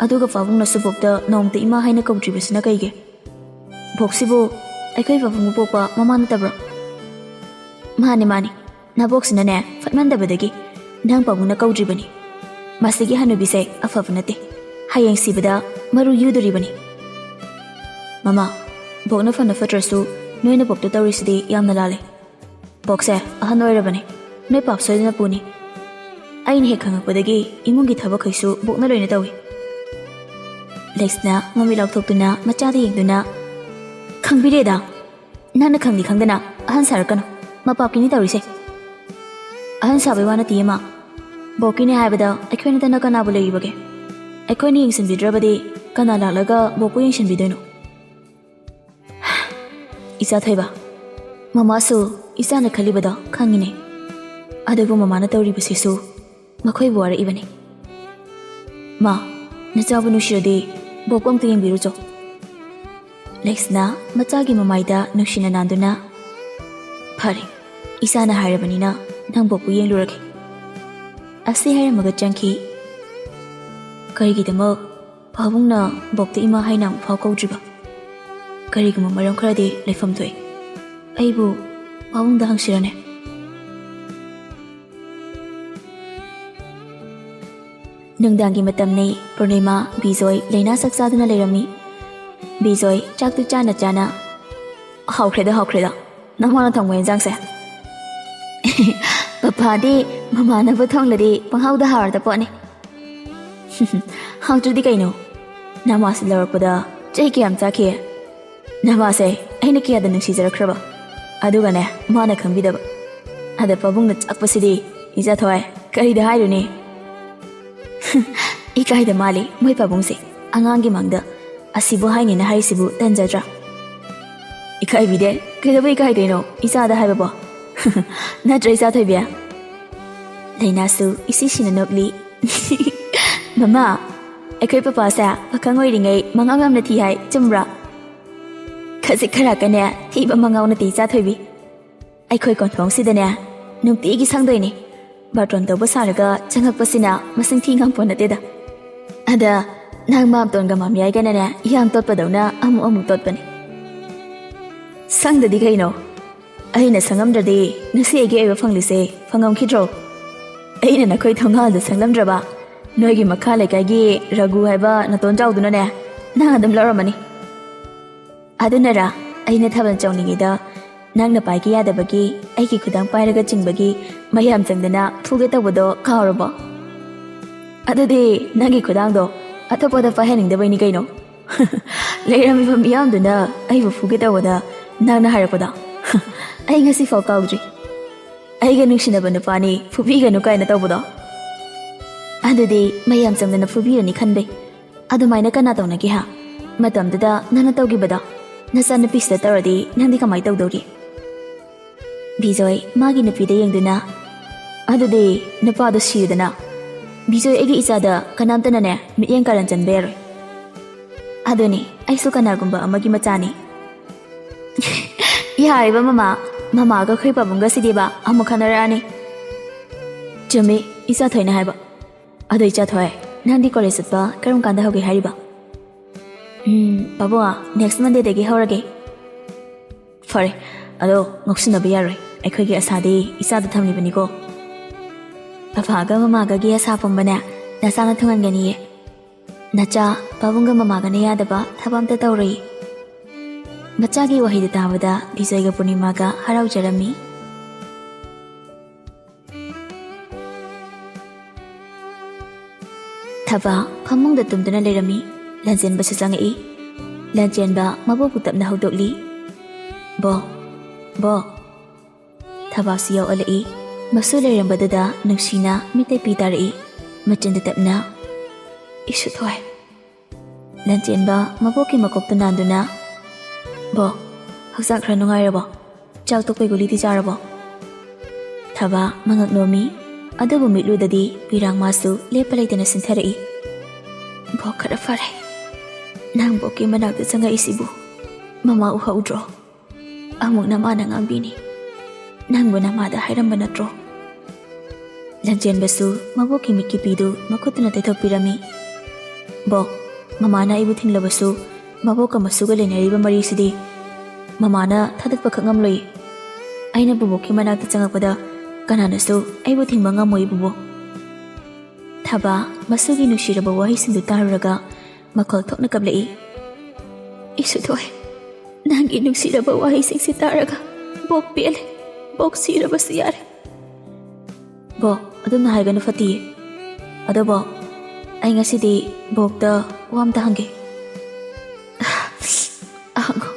ꯑꯗꯨꯒ ꯄꯥꯕꯨꯡꯅꯁꯨ ꯕꯣꯛꯇ ꯅꯣꯡꯃꯇ ꯏꯃꯥ ꯍꯥꯏꯅ ꯀꯧꯗ꯭ꯔꯤꯕꯁꯤꯅ ꯀꯩꯒꯤ? ꯕꯣꯛꯁꯤꯕꯨ ꯑꯩꯈꯣꯏ ꯄꯥꯕꯨꯡꯕꯨ ꯄꯣꯛꯄ ꯃꯃꯥ ꯅꯠꯇꯕ꯭ꯔꯣ?" "ꯃꯥꯅꯤ, ꯃꯥꯅꯤ, ꯅꯕꯣꯛꯁꯤꯅꯅꯦ ꯐꯠꯃꯟꯗꯕꯗꯒꯤ ꯅꯪ ꯄꯥꯕꯨꯡꯅ ꯀꯧꯗ꯭ꯔꯤꯕꯅꯤ꯫ ꯃꯁꯤꯒꯤ ꯍꯅꯨꯕꯤꯁꯦ ꯑꯐꯕ ꯅꯠꯇꯦ, ꯍꯌꯦꯡ ꯁꯤꯕꯗ ꯃꯔꯨ ꯌꯨꯗꯣꯔꯤꯕꯅꯤ꯫" "ꯃꯃꯥ, ꯕꯣꯛꯅ ꯐꯅ ꯐꯠꯇ꯭ꯔꯁꯨ ꯅꯣꯏꯅ ꯕꯣꯛꯇ ꯇꯧꯔꯤꯁꯤꯗꯤ ꯌꯥꯝꯅ ꯂꯥꯜꯂꯦ꯫ ꯕꯣꯛꯁꯦ ꯑꯍꯟ ꯑꯣꯏꯔꯕꯅꯤ, ꯅꯣꯏ ꯄꯥꯞ ꯁꯣꯏꯗꯅ ꯄꯨꯅꯤ꯫ ꯑꯩꯅ ꯍꯦꯛ ꯈꯪꯉꯛꯄꯗꯒꯤ ꯏꯃꯨꯡꯒꯤ ꯊꯕꯛꯈꯩꯁꯨ ꯕꯣꯛꯅ ꯂꯣꯏꯅ ꯇꯧꯏ꯫" ꯂꯩꯁꯅꯥ ꯃꯃꯤꯠ ꯂꯥꯎꯊꯣꯛꯇꯨꯅ ꯃꯆꯥꯗ ꯌꯦꯡꯗꯨꯅ, "ꯈꯪꯕꯤꯔꯦꯗ, ꯅꯪꯅ ꯈꯪꯗꯤ ꯈꯪꯗꯅ ꯑꯍꯟ ꯁꯥꯔꯛꯀꯅꯨ, ꯃꯄꯥꯞꯀꯤꯅꯤ ꯇꯧꯔꯤꯁꯦ꯫" "ꯑꯍꯟ ꯁꯥꯕꯩ ꯋꯥ ꯅꯠꯇꯤꯌꯦ ꯃꯥ, ꯕꯣꯛꯀꯤꯅꯤ ꯍꯥꯏꯕꯗ ꯑꯩꯈꯣꯏ ꯅꯠꯇꯅ ꯀꯅꯥꯕꯨ ꯂꯩꯔꯤꯕꯒꯦ? ꯑꯩꯈꯣꯏꯅ ꯌꯦꯡꯁꯤꯟꯕꯤꯗ꯭ꯔꯕꯗꯤ ꯀꯅꯥ ꯂꯥꯛꯂꯒ ꯕꯣꯛꯄꯨ ꯌꯦꯡꯁꯤꯟꯕꯤꯗꯣꯏꯅꯣ?" "ꯏꯆꯥ ꯊꯣꯏꯕ, ꯃꯃꯥꯁꯨ ꯏꯆꯥꯅ ꯈꯜꯂꯤꯕꯗꯣ ꯈꯪꯉꯤꯅꯦ, ꯑꯗꯨꯕꯨ ꯃꯃꯥꯅ ꯇꯧꯔꯤꯕꯁꯤꯁꯨ ꯃꯈꯣꯏꯕꯨ ꯋꯥꯔꯛꯏꯕꯅꯤ꯫ ꯃꯥ, ꯅꯆꯥꯕꯨ ꯅꯨꯡꯁꯤꯔꯗꯤ ꯕꯣꯛꯄꯨ ꯑꯝꯇ ꯌꯦꯡꯕꯤꯔꯨꯆꯣ꯫" ꯂꯩꯁꯅꯥ ꯃꯆꯥꯒꯤ ꯃꯃꯥꯏꯗ ꯅꯨꯡꯁꯤꯅ ꯅꯥꯟꯗꯨꯅ, "ꯐꯔꯦ, ꯏꯆꯥꯅ ꯍꯥꯏꯔꯕꯅꯤꯅ ꯅꯪ ꯕꯣꯛꯄꯨ ꯌꯦꯡꯂꯨꯔꯒꯦ꯫" ꯑꯁꯤ ꯍꯥꯏꯔꯝꯃꯒ ꯆꯪꯈꯤ꯫ ꯀꯔꯤꯒꯤꯗꯃꯛ ꯄꯥꯕꯨꯡꯅ ꯕꯣꯛꯇ ꯏꯃꯥ ꯍꯥꯏꯅ ꯑꯃꯨꯛꯐꯥꯎ ꯀꯧꯗ꯭ꯔꯤꯕ? ꯀꯔꯤꯒꯨꯝꯕ ꯃꯔꯝ ꯈꯔꯗꯤ ꯂꯩꯐꯝ ꯊꯣꯛꯏ꯫ ꯑꯩꯕꯨ ꯄꯥꯕꯨꯡꯗ ꯍꯪꯁꯤꯔꯅꯦ? ꯅꯨꯡꯗꯥꯡꯒꯤ ꯃꯇꯝꯅꯤ꯫ ꯄꯨꯔꯅꯤꯃꯥ, ꯕꯤꯖꯣꯏ, ꯂꯩꯅꯥ ꯆꯥꯛ ꯆꯥꯗꯨꯅ ꯂꯩꯔꯝꯃꯤ꯫ "ꯕꯤꯖꯣꯏ, ꯆꯥꯛꯇꯨ ꯆꯥꯅ ꯆꯥꯅ꯫" "ꯍꯥꯎꯈ꯭ꯔꯦꯗ, ꯍꯥꯎꯈ꯭ꯔꯦꯗ, ꯅꯪ ꯃꯥꯅ ꯊꯣꯡꯕ ꯏꯟꯖꯥꯡꯁꯦ꯫" "ꯄꯄꯥꯗꯤ ꯃꯃꯥꯟꯅꯕ ꯊꯣꯡꯂꯗꯤ ꯄꯪꯍꯥꯎꯗ ꯍꯥꯎꯔꯗ ꯄꯣꯠꯅꯤ꯫" ꯍꯥꯡꯗ꯭ꯔꯗꯤ ꯀꯩꯅꯣ? ꯅꯃꯥꯁꯦ ꯂꯧꯔꯛꯄꯗ ꯆꯍꯤ ꯀꯌꯥꯝ ꯆꯥꯈꯤ? ꯅꯃꯥꯁꯦ ꯑꯩꯅ ꯀꯌꯥꯗ ꯅꯨꯡꯁꯤꯖꯔꯛꯈ꯭ꯔꯕ? ꯑꯗꯨꯒꯅꯦ, ꯃꯥꯅ ꯈꯪꯕꯤꯗꯕ꯫ ꯑꯗ ꯄꯥꯕꯨꯡꯅ ꯆꯥꯛꯄꯁꯤꯗꯤ, ꯏꯆꯥꯊꯣꯏ, ꯀꯔꯤꯗ ꯍꯥꯏꯔꯨꯅꯤ? ꯏꯀꯥꯏꯗ ꯃꯥꯜꯂꯤ ꯃꯣꯏ ꯄꯥꯕꯨꯡꯁꯦ꯫ ꯑꯉꯥꯡꯒꯤ ꯃꯥꯡꯗ ꯑꯁꯤꯕꯨ ꯍꯥꯏꯅꯤꯅ ꯍꯥꯏꯔꯤꯁꯤꯕꯨ ꯇꯟꯖꯗ꯭ꯔꯥ? ꯏꯀꯥꯏꯕꯤꯗꯦ꯫ ꯀꯩꯗꯧꯕꯩ ꯏꯀꯥꯏꯗꯣꯏꯅꯣ ꯏꯆꯥꯗ ꯍꯥꯏꯕꯕꯣ? ꯅꯠꯇ꯭ꯔ, ꯏꯆꯥ ꯊꯣꯏꯕꯤ? ꯂꯩꯅꯥꯁꯨ ꯏꯁꯤꯁꯤꯅ ꯅꯣꯛꯂꯤ꯫ ꯃꯃꯥ, ꯑꯩꯈꯣꯏ ꯄꯄꯥꯁꯦ ꯄꯥꯈꯪ ꯑꯣꯏꯔꯤꯉꯩ ꯃꯉꯥꯎ ꯌꯥꯝꯅ ꯊꯤ ꯍꯥꯏ, ꯆꯨꯝꯕ꯭ꯔꯥ? ꯈꯖꯤꯛ ꯈꯔꯥꯛꯀꯅꯦ ꯊꯤꯕ ꯃꯉꯥꯎ ꯅꯠꯇꯦ, ꯏꯆꯥ ꯊꯣꯏꯕꯤ꯫ ꯑꯩꯈꯣꯏ ꯀꯣꯟꯊꯣꯡꯁꯤꯗꯅꯦ ꯅꯨꯡꯇꯤꯒꯤ ꯁꯪꯗꯣꯏꯅꯤ꯫ ꯕꯥꯔꯇꯣꯟ ꯇꯧꯕ ꯁꯥꯔꯒ ꯆꯪꯉꯛꯄꯁꯤꯅ ꯃꯁꯤꯡ ꯊꯤ ꯉꯝꯄꯣ ꯅꯠꯇꯦꯗ꯫ ꯑꯗ ꯅꯪ ꯃꯥꯝꯇꯣꯟꯒ ꯃꯥꯝꯌꯥꯏꯒꯅꯅꯦ ꯏꯌꯥꯡ ꯇꯣꯠꯄꯗꯧꯅ ꯑꯃꯨꯛ ꯑꯃꯨꯛ ꯇꯣꯠꯄꯅꯤ꯫ ꯁꯪꯗꯗꯤ ꯀꯩꯅꯣ? ꯑꯩꯅ ꯁꯪꯉꯝꯗ꯭ꯔꯗꯤ ꯉꯁꯤ ꯑꯩꯒꯤ ꯑꯣꯏꯕ ꯐꯪꯂꯤꯁꯦ ꯐꯪꯉꯝꯈꯤꯗ꯭ꯔꯣ? ꯑꯩꯅ ꯅꯈꯣꯏ ꯊꯣꯡꯒꯥꯜꯗ ꯁꯪꯂꯝꯗ꯭ꯔꯕ, ꯅꯣꯏꯒꯤ ꯃꯈꯥ ꯂꯩꯀꯥꯏꯒꯤ ꯔꯘꯨ ꯍꯥꯏꯕ ꯅꯇꯣꯟ ꯆꯥꯎꯗꯨꯅꯅꯦ ꯅꯪ ꯑꯗꯨꯝ ꯂꯧꯔꯝꯃꯅꯤ꯫ ꯑꯗꯨꯅꯔꯥ ꯑꯩꯅ ꯊꯥꯕꯜ ꯆꯣꯡꯂꯤꯉꯩꯗ ꯅꯪꯅ ꯄꯥꯏꯒꯦ ꯌꯥꯗꯕꯒꯤ ꯑꯩꯒꯤ ꯈꯨꯗꯥꯡ ꯄꯥꯏꯔꯒ ꯆꯤꯡꯕꯒꯤ ꯃꯌꯥꯝ ꯆꯪꯗꯅ ꯐꯨꯒꯦ ꯇꯧꯕꯗꯣ ꯀꯥꯎꯔꯕꯣ? ꯑꯗꯨꯗꯤ ꯅꯪꯒꯤ ꯈꯨꯗꯥꯡꯗꯣ ꯑꯇꯣꯞꯄꯗ ꯄꯥꯏꯍꯟꯅꯤꯡꯗꯕꯩꯅꯤ ꯀꯩꯅꯣ꯫ ꯂꯩꯔꯝꯃꯤꯕ ꯃꯤꯌꯥꯝꯗꯨꯅ ꯑꯩꯕꯨ ꯐꯨꯒꯦ ꯇꯧꯕꯗ ꯅꯪꯅ ꯍꯥꯏꯔꯛꯄꯗꯣ ꯑꯩ ꯉꯁꯤꯐꯥꯎ ꯀꯥꯎꯗ꯭ꯔꯤ꯫ ꯑꯩꯒ ꯅꯨꯡꯁꯤꯅꯕ ꯅꯨꯄꯥꯅꯤ ꯐꯨꯕꯤꯒꯅꯨ ꯀꯥꯏꯅ ꯇꯧꯕꯗꯣ꯫ ꯑꯗꯨꯗꯤ ꯃꯌꯥꯝ ꯆꯪꯗꯅ ꯐꯨꯕꯤꯔꯅꯤ ꯈꯟꯕꯩ꯫ ꯑꯗꯨꯃꯥꯏꯅ ꯀꯅꯥ ꯇꯧꯅꯒꯦ ꯍꯥ? ꯃꯇꯝꯗꯨꯗ ꯅꯪꯅ ꯇꯧꯈꯤꯕꯗꯣ ꯅꯆꯥꯅꯨꯄꯤꯁꯤꯗ ꯇꯧꯔꯗꯤ ꯅꯪꯗꯤ ꯀꯃꯥꯏꯅ ꯇꯧꯗꯧꯔꯤ? ꯕꯤꯖꯣꯏ ꯃꯥꯒꯤ ꯅꯨꯄꯤꯗ ꯌꯦꯡꯗꯨꯅ, "ꯑꯗꯨꯗꯤ ꯅꯨꯄꯥꯗꯣ ꯁꯤꯔꯗꯅ? ꯕꯤꯖꯣꯏ, ꯑꯩꯒꯤ ꯏꯆꯥꯗ ꯀꯅꯥꯝꯇꯅꯅꯦ ꯃꯤꯠꯌꯦꯡ ꯀꯥꯔꯟ ꯆꯟꯕ ꯌꯥꯔꯣꯏ꯫ ꯑꯗꯨꯅꯤ, ꯑꯩꯁꯨ ꯀꯅꯥꯒꯨꯝꯕ ꯑꯃꯒꯤ ꯃꯆꯥꯅꯤ꯫" ꯌꯥꯔꯤꯕ ꯃꯃꯥ, ꯃꯃꯥꯒ ꯑꯩꯈꯣꯏ ꯄꯥꯕꯨꯡꯒ ꯁꯤꯗꯤꯕ ꯑꯃꯨꯛ ꯈꯟꯅꯔꯛꯑꯅꯤ꯫ ꯆꯨꯝꯃꯤ, ꯏꯆꯥ ꯊꯣꯏꯅ ꯍꯥꯏꯕ꯫ ꯑꯗꯣ ꯏꯆꯥ ꯊꯣꯏ, ꯅꯪꯗꯤ ꯀꯣꯂꯦꯖ ꯆꯠꯄ ꯀꯔꯝ ꯀꯥꯟꯗ ꯍꯧꯒꯦ ꯍꯥꯏꯔꯤꯕ? ꯎꯝ, ꯄꯥꯕꯨꯡ, next Monday ꯗꯒꯤ ꯍꯧꯔꯒꯦ꯫ ꯐꯔꯦ, ꯑꯗꯣ ꯉꯥꯎꯁꯤꯟꯅꯕ ꯌꯥꯔꯣꯏ꯫ ꯑꯩꯈꯣꯏꯒꯤ ꯑꯁꯥꯗꯤ ꯏꯆꯥꯗ ꯊꯝꯂꯤꯕꯅꯤꯀꯣ꯫ ꯄꯥꯄꯥꯒ ꯃꯃꯥꯒꯒꯤ ꯑꯁꯥ ꯄꯨꯝꯕꯅꯦ ꯅꯆꯥꯅ ꯊꯨꯡꯍꯟꯒꯅꯤꯌꯦ꯫ ꯅꯆꯥ, ꯄꯥꯕꯨꯡꯒ ꯃꯃꯥꯒꯅ ꯌꯥꯗꯕ ꯊꯕꯛ ꯑꯝꯇ ꯇꯧꯔꯣꯏꯌꯦ꯫ ꯃꯆꯥꯒꯤ ꯋꯥꯍꯩꯗꯨ ꯇꯥꯕꯗ ꯕꯤꯖꯣꯏꯒ ꯄꯨꯔꯅꯤꯃꯥꯒ ꯍꯔꯥꯎꯖꯔꯝꯃꯤ꯫ ꯊꯕꯥ ꯐꯃꯨꯡꯗ ꯇꯨꯝꯗꯨꯅ ꯂꯩꯔꯝꯃꯤ꯫ ꯂꯟꯆꯦꯟꯕꯁꯨ ꯆꯪꯉꯛꯏ꯫ ꯂꯟꯆꯦꯟꯕ ꯃꯕꯣꯛꯄꯨ ꯇꯞꯅ ꯍꯧꯗꯣꯛꯂꯤ꯫ "ꯕꯣꯛ, ꯕꯣꯛ!" ꯊꯕꯥꯁꯨ ꯌꯥꯎꯍꯜꯂꯛꯏ꯫ ꯃꯁꯨ ꯂꯩꯔꯝꯕꯗꯨꯗ ꯅꯨꯡꯁꯤꯅ ꯃꯤꯠꯇ ꯄꯤ ꯇꯥꯔꯛꯏ꯫ ꯃꯆꯤꯟꯗ ꯇꯞꯅ, "ꯏꯁꯨꯊꯣꯏ!" ꯂꯟꯆꯦꯟꯕ ꯃꯕꯣꯛꯀꯤ ꯃꯀꯣꯛꯇ ꯅꯥꯟꯗꯨꯅ, "ꯕꯣꯛ, ꯍꯛꯆꯥꯡ ꯈꯔ ꯅꯨꯡꯉꯥꯏꯔꯕꯣ? ꯆꯥꯛ ꯇꯣꯛꯄꯩ ꯒꯨꯂꯤꯗꯤ ꯆꯥꯔꯕꯣ?" ꯊꯕꯥ ꯃꯉꯛ ꯅꯣꯝꯃꯤ꯫ ꯑꯗꯨꯕꯨ ꯃꯤꯠꯂꯨꯗꯗꯤ ꯄꯤꯔꯥꯡ ꯃꯥꯁꯨ ꯂꯦꯞꯄ ꯂꯩꯇꯅ ꯁꯤꯟꯊꯔꯛꯏ꯫ "ꯕꯣꯛ ꯈꯔ ꯐꯔꯦ꯫ ꯅꯪ ꯕꯣꯛꯀꯤ ꯃꯅꯥꯛꯇ ꯆꯪꯉꯛꯏꯁꯤꯕꯨ ꯃꯃꯥ ꯎꯍꯧꯗ꯭ꯔꯣ? ꯑꯃꯨꯛ ꯅꯃꯥꯅ ꯉꯥꯡꯕꯤꯅꯤ꯫ ꯅꯪꯕꯨ ꯅꯃꯥꯗ ꯍꯥꯏꯔꯝꯕ ꯅꯠꯇ꯭ꯔꯣ?" ꯂꯟꯆꯦꯟꯕꯁꯨ ꯃꯕꯣꯛꯀꯤ ꯃꯤꯠꯀꯤ ꯄꯤꯗꯨ ꯃꯈꯨꯠꯇꯨꯅ ꯇꯩꯊꯣꯛꯄꯤꯔꯝꯃꯤ꯫ "ꯕꯣꯛ, ꯃꯃꯥꯅ ꯑꯩꯕꯨ ꯊꯤꯡꯂꯕꯁꯨ ꯃꯕꯣꯛꯀ ꯃꯁꯨꯒ ꯂꯩꯅꯔꯤꯕ ꯃꯔꯤꯁꯤꯗꯤ ꯃꯃꯥꯅ ꯊꯥꯗꯠꯄꯈꯛ ꯉꯝꯂꯣꯏ꯫ ꯑꯩꯅ ꯕꯨꯕꯣꯛꯀꯤ ꯃꯅꯥꯛꯇ ꯆꯪꯉꯛꯄꯗ ꯀꯅꯥꯅꯁꯨ ꯑꯩꯕꯨ ꯊꯤꯡꯕ ꯉꯝꯃꯣꯏ, ꯕꯨꯕꯣꯛ꯫" ꯊꯕꯥ ꯃꯁꯨꯒꯤ ꯅꯨꯡꯁꯤꯔꯕ ꯋꯥꯍꯩꯁꯤꯡꯗꯨ ꯇꯥꯔꯨꯔꯒ ꯃꯈꯣꯜ ꯊꯣꯛꯅ ꯀꯞꯂꯛꯏ꯫ "ꯏꯁꯨꯊꯣꯏ, ꯅꯪꯒꯤ ꯅꯨꯡꯁꯤꯔꯕ ꯋꯥꯍꯩꯁꯤꯡꯁꯤ ꯇꯥꯔꯒ ꯕꯣꯛ ꯄꯦꯜꯂꯦ꯫ ꯕꯣꯛ ꯁꯤꯔꯕꯁꯨ ꯌꯥꯔꯦ꯫" "ꯕꯣꯛ, ꯑꯗꯨꯝꯅ ꯍꯥꯏꯒꯅꯨ, ꯐꯠꯇꯤꯌꯦ꯫ ꯑꯗꯣ ꯕꯣꯛ, ꯑꯩ ꯉꯁꯤꯗꯤ ꯕꯣꯛꯇ ꯋꯥ ꯑꯝꯇ ꯍꯪꯒꯦ꯫" "ꯍꯪꯉꯣ,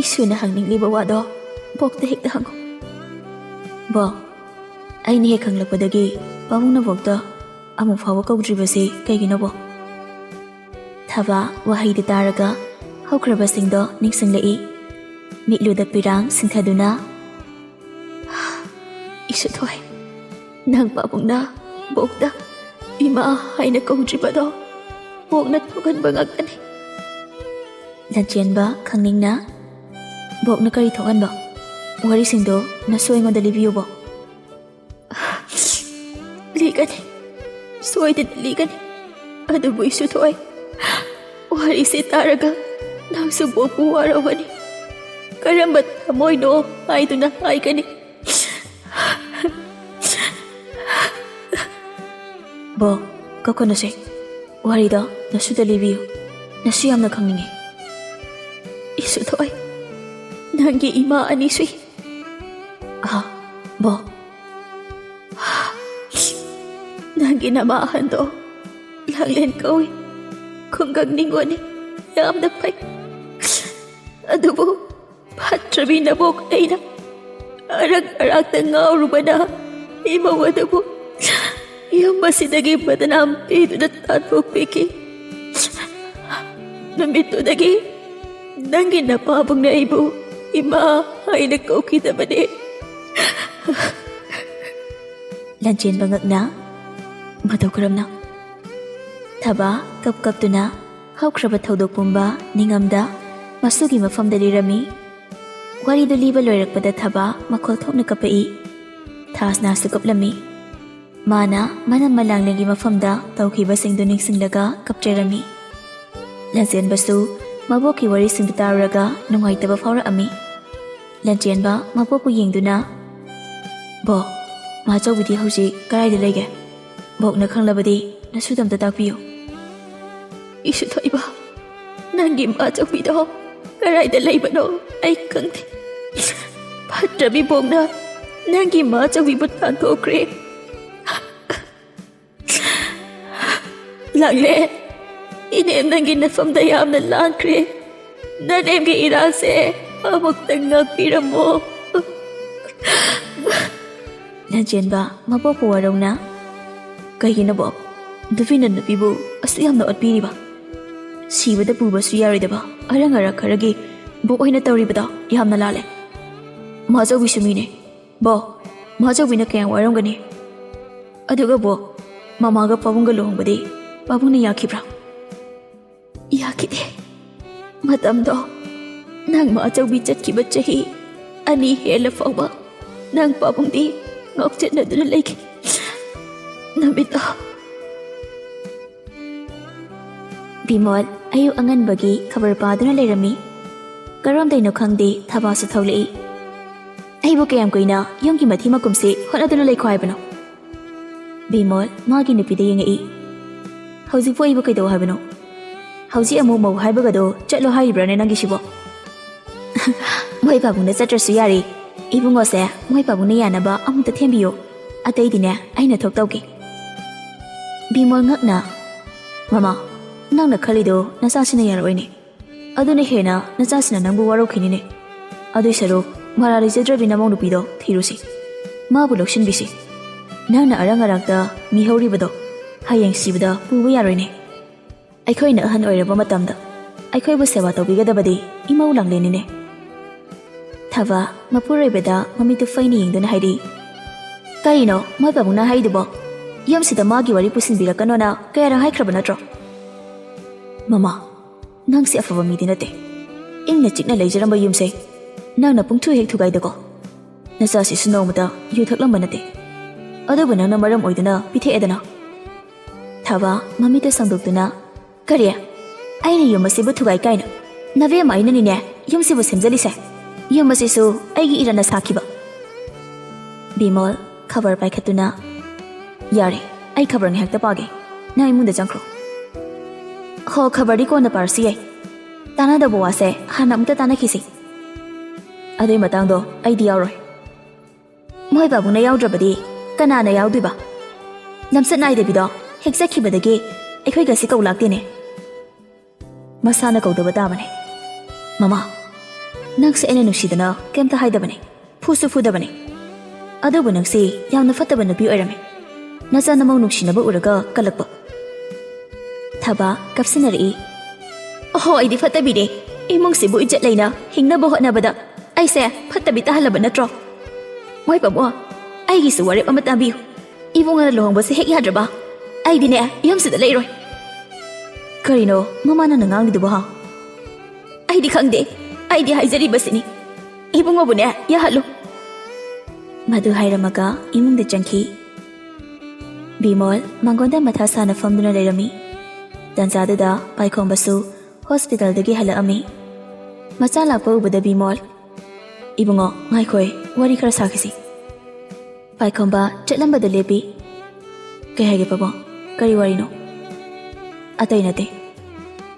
ꯏꯁꯨꯅ ꯍꯪꯅꯤꯡꯂꯤꯕ ꯋꯥꯗꯣ ꯕꯣꯛꯇ ꯍꯦꯛꯇ ꯍꯪꯉꯣ꯫" "ꯕꯣꯛ, ꯑꯩꯅ ꯍꯦꯛ ꯈꯪꯂꯛꯄꯗꯒꯤ ꯄꯥꯕꯨꯡꯅ ꯕꯣꯛꯇ ꯑꯃꯨꯛ ꯐꯥꯎꯕ ꯀꯧꯗ꯭ꯔꯤꯕꯁꯤ ꯀꯩꯒꯤꯅꯣ, ꯕꯣꯛ?" ꯊꯕꯥ ꯋꯥꯍꯩꯗꯨ ꯇꯥꯔꯒ ꯍꯧꯈ꯭ꯔꯕꯁꯤꯡꯗꯣ ꯅꯤꯡꯁꯤꯡꯂꯛꯏ꯫ ꯃꯤꯠꯂꯨꯗ ꯄꯤꯔꯥꯡ ꯁꯤꯟꯊꯗꯨꯅ, "ꯏꯁꯨꯊꯣꯏ, ꯅꯪ ꯄꯥꯕꯨꯡꯅ ꯕꯣꯛꯇ ꯏꯃꯥ ꯍꯥꯏꯅ ꯀꯧꯗ꯭ꯔꯤꯕꯗꯣ ꯕꯣꯛꯅ ꯊꯣꯛꯍꯟꯕ ꯉꯥꯛꯇꯅꯤ꯫" ꯂꯟꯆꯦꯟꯕ ꯈꯪꯅꯤꯡꯅ, "ꯕꯣꯛꯅ ꯀꯔꯤ ꯊꯣꯛꯍꯟꯕ? ꯋꯥꯔꯤꯁꯤꯡꯗꯣ ꯅꯁꯨ ꯑꯩꯉꯣꯟꯗ ꯂꯤꯕꯤꯌꯨ, ꯕꯣꯛ꯫" "ꯂꯤꯒꯅꯤ, ꯁꯣꯏꯗꯅ ꯂꯤꯒꯅꯤ꯫ ꯑꯗꯨꯕꯨ ꯏꯁꯨꯊꯣꯏ, ꯋꯥꯔꯤꯁꯤ ꯇꯥꯔꯒ ꯅꯪꯁꯨ ꯕꯣꯛꯄꯨ ꯋꯥꯔꯧꯒꯅꯤ꯫ ꯀꯔꯝꯕ ꯊꯃꯣꯏꯅꯣ ꯍꯥꯏꯗꯨꯅ ꯍꯥꯏꯒꯅꯤ?" "ꯕꯣꯛ, ꯀꯞꯀꯅꯨꯁꯦ꯫ ꯋꯥꯔꯤꯗꯣ ꯅꯁꯨꯗ ꯂꯤꯕꯤꯌꯨ꯫ ꯅꯁꯨ ꯌꯥꯝꯅ ꯈꯪꯅꯤꯡꯉꯤ꯫" "ꯏꯁꯨꯊꯣꯏ, ꯅꯪꯒꯤ ꯏꯃꯥ ꯑꯅꯤ ꯁꯨꯏ꯫" "ꯑꯥ, ꯕꯣꯛ꯫" "ꯅꯪꯒꯤ ꯅꯃꯥ ꯑꯍꯟꯗꯣ ꯂꯥꯡꯂꯦꯟ ꯀꯧꯏ꯫ ꯈꯨꯡꯒꯪ ꯅꯤꯉꯣꯜꯅꯤ꯫ ꯌꯥꯝꯅ ꯐꯩ꯫ ꯑꯗꯨꯕꯨ ꯐꯠꯇ꯭ꯔꯕꯤ ꯅꯕꯣꯛ ꯑꯩꯅ ꯑꯔꯛ ꯑꯔꯥꯛꯇ ꯉꯥꯎꯔꯨꯕꯅ ꯏꯃꯧ ꯑꯗꯨꯕꯨ ꯌꯨꯝ ꯑꯁꯤꯗꯒꯤ ꯕꯗꯅꯥꯝ ꯄꯤꯗꯨꯅ ꯇꯥꯟꯊꯣꯛꯄꯤꯈꯤ꯫ ꯅꯨꯃꯤꯠꯇꯨꯗꯒꯤ ꯅꯪꯒꯤ ꯅꯄꯥꯕꯨꯡꯅ ꯑꯩꯕꯨ ꯏꯃꯥ ꯍꯥꯏꯅ ꯀꯧꯈꯤꯗꯕꯅꯦ꯫ ꯂꯟꯆꯦꯟꯕ ꯉꯛꯅ, "ꯃꯇꯧ ꯀꯔꯝꯅ?" ꯊꯕꯥ ꯀꯞ ꯀꯞꯇꯨꯅ ꯍꯧꯈ꯭ꯔꯕ ꯊꯧꯗꯣꯛ ꯄꯨꯝꯕ ꯅꯤꯡꯉꯝꯗ ꯃꯁꯨꯒꯤ ꯃꯐꯝꯗ ꯂꯤꯔꯝꯃꯤ꯫ ꯋꯥꯔꯤꯗꯨ ꯂꯤꯕ ꯂꯣꯏꯔꯛꯄꯗ ꯊꯕꯥ ꯃꯈꯣꯜ ꯊꯣꯛꯅ ꯀꯞꯄꯛꯏ꯫ ꯊꯥꯁꯅꯥꯁꯨ ꯀꯞꯂꯝꯃꯤ꯫ ꯃꯥꯅ ꯃꯅꯝꯃ ꯂꯥꯡꯂꯦꯟꯒꯤ ꯃꯐꯝꯗ ꯇꯧꯈꯤꯕꯁꯤꯡꯗꯨ ꯅꯤꯡꯁꯤꯡꯂꯒ ꯀꯞꯆꯔꯝꯃꯤ꯫ ꯂꯟꯆꯦꯟꯕꯁꯨ ꯃꯕꯣꯛꯀꯤ ꯋꯥꯔꯤꯁꯤꯡꯗꯨ ꯇꯥꯔꯨꯔꯒ ꯅꯨꯡꯉꯥꯏꯇꯕ ꯐꯥꯎꯔꯛꯑꯝꯃꯤ꯫ ꯂꯟꯆꯦꯟꯕ ꯃꯕꯣꯛꯄꯨ ꯌꯦꯡꯗꯨꯅ, "ꯕꯣꯛ, ꯃꯥꯆꯧꯕꯤꯗꯤ ꯍꯧꯖꯤꯛ ꯀꯗꯥꯏꯗ ꯂꯩꯒꯦ? ꯕꯣꯛꯅ ꯈꯪꯂꯕꯗꯤ ꯅꯁꯨꯗ ꯑꯝꯇ ꯇꯥꯛꯄꯤꯌꯨ꯫" "ꯏꯁꯨ ꯊꯣꯏꯕ, ꯅꯪꯒꯤ ꯃꯥꯆꯧꯕꯤꯗꯣ ꯀꯗꯥꯏꯗ ꯂꯩꯕꯅꯣ ꯑꯩ ꯈꯪꯗꯦ꯫ ꯐꯠꯇ꯭ꯔꯕꯤ ꯕꯣꯛꯅ ꯅꯪꯒꯤ ꯃꯥꯆꯧꯕꯤꯕꯨ ꯇꯥꯟꯊꯣꯛꯈ꯭ꯔꯦ꯫" "ꯂꯥꯡꯂꯦ, ꯏꯅꯦꯝ ꯅꯪꯒꯤ ꯅꯐꯝꯗ ꯌꯥꯝꯅ ꯂꯥꯡꯈ꯭ꯔꯦ꯫ ꯅꯅꯦꯝꯒꯤ ꯏꯔꯥꯜꯁꯦ ꯑꯃꯨꯛꯇꯪ ꯉꯥꯛꯄꯤꯔꯝꯃꯣ꯫" ꯂꯟꯆꯦꯟꯕ ꯃꯕꯣꯛꯄꯨ ꯋꯥꯔꯧꯅ, "ꯀꯩꯒꯤꯅꯣ ꯕꯣꯛ? ꯅꯨꯄꯤꯅ ꯅꯨꯄꯤꯕꯨ ꯑꯁꯨꯛ ꯌꯥꯝꯅ ꯑꯣꯠꯄꯤꯔꯤꯕ? ꯁꯤꯕꯗ ꯄꯨꯕꯁꯨ ꯌꯥꯔꯣꯏꯗꯕ ꯑꯔꯪ ꯑꯔꯥꯛ ꯈꯔꯒꯤ ꯕꯣꯛ ꯑꯣꯏꯅ ꯇꯧꯔꯤꯕꯗꯣ ꯌꯥꯝꯅ ꯂꯥꯜꯂꯦ꯫ ꯃꯥꯆꯧꯕꯤꯁꯨ ꯃꯤꯅꯦ꯫ ꯕꯣꯛ, ꯃꯥꯆꯧꯕꯤꯅ ꯀꯌꯥꯝ ꯋꯥꯔꯝꯒꯅꯤ꯫ ꯑꯗꯨꯒ ꯕꯣꯛ, ꯃꯃꯥꯒ ꯄꯥꯕꯨꯡꯒ ꯂꯨꯍꯣꯡꯕꯗꯤ ꯄꯥꯕꯨꯡꯅ ꯌꯥꯈꯤꯕ꯭ꯔꯥ?" "ꯌꯥꯈꯤꯗꯦ꯫ ꯃꯇꯝꯗꯣ ꯅꯪ ꯃꯥꯆꯧꯕꯤ ꯆꯠꯈꯤꯕ ꯆꯍꯤ ꯑꯅꯤ ꯍꯦꯜꯂ ꯐꯥꯎꯕ ꯅꯪ ꯄꯥꯕꯨꯡꯗꯤ ꯉꯥꯎꯆꯠꯅꯗꯨꯅ ꯂꯩꯈꯤ꯫ ꯅꯨꯃꯤꯠꯇꯣ꯫" ꯕꯤꯃꯣꯜ ꯑꯌꯨꯛ ꯑꯉꯟꯕꯒꯤ ꯈꯕꯔ ꯄꯥꯗꯨꯅ ꯂꯩꯔꯝꯃꯤ꯫ ꯀꯔꯣꯝꯗꯩꯅꯣ ꯈꯪꯗꯦ ꯊꯕꯥꯁꯨ ꯊꯣꯛꯂꯛꯏ꯫ "ꯑꯩꯕꯨ ꯀꯌꯥꯝ ꯀꯨꯏꯅ ꯌꯨꯝꯒꯤ ꯃꯊꯤ ꯃꯀꯨꯝꯁꯤ ꯍꯣꯠꯅꯗꯨꯅ ꯂꯩꯈꯣ ꯍꯥꯏꯕꯅꯣ?" ꯕꯤꯃꯣꯜ ꯃꯥꯒꯤ ꯅꯨꯄꯤꯗ ꯌꯦꯡꯉꯛꯏ꯫ "ꯍꯧꯖꯤꯛꯄꯨ ꯑꯩꯕꯨ ꯀꯩꯗꯧ ꯍꯥꯏꯕꯅꯣ? ꯍꯧꯖꯤꯛ ꯑꯃꯨꯛ ꯃꯧ ꯍꯥꯏꯕꯒꯗꯣ ꯆꯠꯂꯣ ꯍꯥꯏꯔꯤꯕ꯭ꯔꯥꯅꯦ ꯅꯪꯒꯤꯁꯤꯕꯣ?" "ꯃꯣꯏ ꯄꯥꯕꯨꯡꯅ ꯆꯠꯇ꯭ꯔꯁꯨ ꯌꯥꯔꯦ꯫ ꯏꯕꯨꯡꯉꯣꯁꯦ ꯃꯣꯏ ꯄꯥꯕꯨꯡꯅ ꯌꯥꯅꯕ ꯑꯃꯨꯛꯇ ꯊꯦꯝꯕꯤꯌꯨ꯫ ꯑꯇꯩꯗꯤꯅꯦ ꯑꯩꯅ ꯊꯣꯛ ꯇꯧꯒꯦ꯫" ꯕꯤꯃꯣꯜ ꯉꯛꯅ, ꯃꯃꯥ, ꯅꯪꯅ ꯈꯜꯂꯤꯗꯣ ꯅꯆꯥꯁꯤꯅ ꯌꯥꯔꯛꯑꯣꯏꯅꯦ꯫ ꯑꯗꯨꯅ ꯍꯦꯟꯅ ꯅꯆꯥꯁꯤꯅ ꯅꯪꯕꯨ ꯋꯥꯔꯧꯈꯤꯅꯤꯅꯦ꯫ ꯑꯗꯨꯏ ꯁꯔꯨꯛ ꯃꯔꯥ ꯂꯩꯖꯗ꯭ꯔꯕꯤ ꯅꯃꯧ ꯅꯨꯄꯤꯗꯣ ꯊꯤꯔꯨꯁꯤ꯫ ꯃꯥꯕꯨ ꯂꯧꯁꯤꯟꯕꯤꯁꯤ꯫ ꯅꯪꯅ ꯑꯔꯪ ꯑꯔꯥꯛꯇ ꯃꯤꯍꯧꯔꯤꯕꯗꯣ ꯍꯌꯦꯡ ꯁꯤꯕꯗ ꯄꯨꯕ ꯌꯥꯔꯣꯏꯅꯦ꯫ ꯑꯩꯈꯣꯏꯅ ꯑꯍꯟ ꯑꯣꯏꯔꯕ ꯃꯇꯝꯗ ꯑꯩꯈꯣꯏꯕꯨ ꯁꯦꯕꯥ ꯇꯧꯕꯤꯒꯗꯕꯗꯤ ꯏꯃꯧ ꯂꯥꯡꯂꯦꯟꯅꯤꯅꯦ꯫ ꯊꯕꯥ ꯃꯄꯨꯔꯣꯏꯕꯗ ꯃꯃꯤꯠꯇꯨ ꯐꯩꯅ ꯌꯦꯡꯗꯨꯅ ꯍꯥꯏꯔꯤ, "ꯀꯔꯤꯅꯣ ꯃꯣꯏ ꯄꯥꯕꯨꯡꯅ ꯍꯥꯏꯗꯨꯕꯣ? ꯌꯨꯝꯁꯤꯗ ꯃꯥꯒꯤ ꯋꯥꯔꯤ ꯄꯨꯁꯤꯟꯕꯤꯔꯛꯀꯅꯣꯅ ꯀꯌꯥꯔꯛ ꯍꯥꯏꯈ꯭ꯔꯕ ꯅꯠꯇ꯭ꯔꯣ?" "ꯃꯃꯥ, ꯅꯪꯁꯦ ꯑꯐꯕ ꯃꯤꯗꯤ ꯅꯠꯇꯦ꯫ ꯏꯪꯅ ꯆꯤꯛꯅ ꯂꯩꯖꯔꯝꯕ ꯌꯨꯝꯁꯦ ꯅꯪꯅ ꯄꯨꯡꯊꯨ ꯍꯦꯛ ꯊꯨꯒꯥꯏꯗꯀꯣ꯫ ꯅꯆꯥꯁꯤꯁꯨ ꯅꯣꯡꯃꯇ ꯌꯨ ꯊꯛꯂꯝꯕ ꯅꯠꯇꯦ꯫ ꯑꯗꯨꯕꯨ ꯅꯪꯅ ꯃꯔꯝ ꯑꯣꯏꯗꯨꯅ ꯄꯤꯊꯛꯑꯦꯗꯅ?" ꯊꯕꯥ ꯃꯃꯤꯠꯇ ꯁꯪꯗꯣꯛꯇꯨꯅ, "ꯀꯔꯤ? ꯑꯩꯅ ꯌꯨꯝ ꯑꯁꯤꯕꯨ ꯊꯨꯒꯥꯏ ꯀꯥꯏꯅ? ꯅꯕꯦꯝꯃ ꯑꯩꯅꯅꯤꯅꯦ ꯌꯨꯝꯁꯤꯕꯨ ꯁꯦꯝꯖꯜꯂꯤꯁꯦ꯫ ꯌꯨꯝ ꯑꯁꯤꯁꯨ ꯑꯩꯒꯤ ꯏꯔꯟꯅ ꯁꯥꯈꯤꯕ꯫" ꯕꯤꯃꯣꯜ ꯈꯕꯔ ꯄꯥꯏꯈꯠꯇꯨꯅ, "ꯌꯥꯔꯦ, ꯑꯩ ꯈꯕꯔ ꯉꯥꯏꯍꯥꯛꯇ ꯄꯥꯒꯦ꯫ ꯅꯪ ꯏꯃꯨꯡꯗ ꯆꯪꯈ꯭ꯔꯣ꯫" "ꯍꯣ, ꯈꯕꯔꯗꯤ ꯀꯣꯟꯅ ꯄꯥꯔꯁꯨ ꯌꯥꯏ꯫ ꯇꯥꯟꯅꯗꯕ ꯋꯥꯁꯦ ꯍꯥꯟꯅ ꯑꯃꯨꯛꯇ ꯇꯥꯟꯅꯈꯤꯁꯤ꯫ ꯑꯗꯨꯏ ꯃꯇꯥꯡꯗꯣ ꯑꯩꯗꯤ ꯌꯥꯎꯔꯣꯏ꯫ ꯃꯣꯏ ꯄꯥꯕꯨꯡꯅ ꯌꯥꯎꯗ꯭ꯔꯕꯗꯤ ꯀꯅꯥꯅ ꯌꯥꯎꯗꯣꯏꯕ? ꯂꯝꯆꯠ ꯅꯥꯏꯗꯕꯤꯗꯣ ꯍꯦꯛ ꯆꯠꯈꯤꯕꯗꯒꯤ ꯑꯩꯈꯣꯏꯒꯁꯤ ꯀꯧ ꯂꯥꯛꯇꯦꯅꯦ꯫ ꯃꯁꯥꯅ ꯀꯧꯗꯕ ꯇꯥꯕꯅꯦ꯫ ꯃꯃꯥ, ꯅꯪꯁꯦ ꯑꯩꯅ ꯅꯨꯡꯁꯤꯗꯅ ꯀꯩꯝꯇ ꯍꯥꯏꯗꯕꯅꯦ, ꯐꯨꯁꯨ ꯐꯨꯗꯕꯅꯦ꯫ ꯑꯗꯨꯕꯨ ꯅꯪꯁꯤ ꯌꯥꯝꯅ ꯐꯠꯇꯕ ꯅꯨꯄꯤ ꯑꯣꯏꯔꯝꯃꯦ꯫ ꯅꯆꯥ ꯅꯃꯧ ꯅꯨꯡꯁꯤꯅꯕ ꯎꯔꯒ ꯀꯜꯂꯛꯄ꯫" ꯊꯕꯥ ꯀꯞꯁꯤꯟꯅꯔꯛꯏ꯫ "ꯑꯍꯣ, ꯑꯩꯗꯤ ꯐꯠꯇꯕꯤꯅꯦ꯫ ꯏꯃꯨꯡꯁꯤꯕꯨ ꯏꯖꯠ ꯂꯩꯅ ꯍꯤꯡꯅꯕ ꯍꯣꯠꯅꯕꯗ ꯑꯩꯁꯦ ꯐꯠꯇꯕꯤ ꯇꯥꯍꯜꯂꯕ ꯅꯠꯇ꯭ꯔꯣ? ꯃꯣꯏ ꯄꯥꯕꯨꯡ, ꯑꯩꯒꯤꯁꯨ ꯋꯥꯔꯦꯞ ꯑꯃ ꯇꯥꯕꯤꯌꯨ꯫ ꯏꯕꯨꯡꯉꯣꯅ ꯂꯨꯍꯣꯡꯕꯁꯦ ꯍꯦꯛ ꯌꯥꯗ꯭ꯔꯕ, ꯑꯩꯗꯤꯅꯦ ꯌꯨꯝꯁꯤꯗ ꯂꯩꯔꯣꯏ꯫" "ꯀꯔꯤꯅꯣ ꯃꯃꯥ ꯅꯪꯅ ꯉꯥꯡꯂꯤꯗꯨꯕꯣ, ꯍꯥ?" "ꯑꯩꯗꯤ ꯈꯪꯗꯦ, ꯑꯩꯗꯤ ꯍꯥꯏꯖꯔꯤꯕꯁꯤꯅꯤ꯫ ꯏꯕꯨꯡꯉꯣꯕꯨꯅꯦ ꯌꯥꯍꯜꯂꯨ꯫" ꯃꯗꯨ ꯍꯥꯏꯔꯝꯃꯒ ꯏꯃꯨꯡꯗ ꯆꯪꯈꯤ꯫ ꯕꯤꯃꯣꯜ ꯃꯉꯣꯟꯗ ꯃꯊꯥ ꯁꯥꯅ ꯐꯝꯗꯨꯅ ꯂꯩꯔꯝꯃꯤ꯫ ꯇꯟꯖꯥꯗꯨꯗ ꯄꯥꯏꯈꯣꯝꯕꯁꯨ ꯍꯣꯁꯄꯤꯇꯥꯜꯗꯒꯤ ꯍꯜꯂꯛꯑꯝꯃꯤ꯫ ꯃꯆꯥ ꯂꯥꯛꯄ ꯎꯕꯗ ꯕꯤꯃꯣꯜ, "ꯏꯕꯨꯡꯉꯣ, ꯉꯥꯏꯈꯣꯏ, ꯋꯥꯔꯤ ꯈꯔ ꯁꯥꯈꯤꯁꯤ꯫" ꯄꯥꯏꯈꯣꯝꯕ ꯆꯠꯂꯝꯕꯗ ꯂꯦꯞꯄꯤ꯫ "ꯀꯩ ꯍꯥꯏꯒꯦ ꯄꯥꯕꯨꯡ? ꯀꯔꯤ ꯋꯥꯔꯤꯅꯣ?" "ꯑꯇꯩ ꯅꯠꯇꯦ,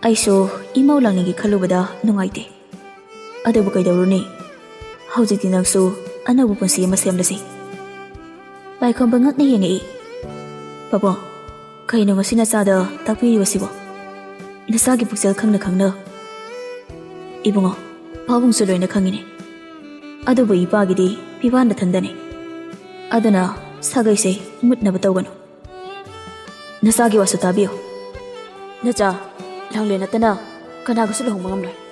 ꯑꯩꯁꯨ ꯏꯃꯧ ꯂꯥꯡꯅꯤꯡꯒꯦ ꯈꯜꯂꯨꯕꯗ ꯅꯨꯡꯉꯥꯏꯇꯦ꯫ ꯑꯗꯨꯕꯨ ꯀꯩꯗꯧꯔꯨꯅꯤ? ꯍꯧꯖꯤꯛꯇꯤ ꯅꯪꯁꯨ ꯑꯅꯧꯕ ꯄꯨꯟꯁꯤ ꯑꯃ ꯁꯦꯝꯂꯁꯤ꯫" ꯄꯥꯏꯈꯣꯝꯕ ꯉꯛꯅ ꯌꯦꯡꯉꯛꯏ꯫ "ꯄꯥꯕꯨꯡ, ꯀꯩꯅꯣ ꯉꯁꯤ ꯅꯆꯥꯗ ꯇꯥꯛꯄꯤꯔꯤꯕꯁꯤꯕꯣ? ꯅꯆꯥꯒꯤ ꯄꯨꯛꯆꯦꯜ ꯈꯪꯅ ꯈꯪꯅ꯫ ꯏꯕꯨꯡꯉꯣ, ꯄꯥꯕꯨꯡꯁꯨ ꯂꯣꯏꯅ ꯈꯪꯉꯤꯅꯦ꯫ ꯑꯗꯨꯕꯨ ꯏꯄꯥꯒꯤꯗꯤ ꯄꯤꯕꯥ ꯅꯊꯟꯗꯅꯤ꯫ ꯑꯗꯨꯅ ꯁꯥꯒꯩꯁꯦ ꯃꯨꯠꯅꯕ ꯇꯧꯒꯅꯨ꯫ ꯅꯆꯥꯒꯤ ꯋꯥꯁꯨ ꯇꯥꯕꯤꯌꯨ꯫ ꯅꯆꯥ, ꯂꯥꯡꯂꯦꯟ ꯅꯠꯇꯅ ꯀꯅꯥꯒꯁꯨ ꯂꯨꯍꯣꯡꯕ ꯉꯝꯂꯣꯏ꯫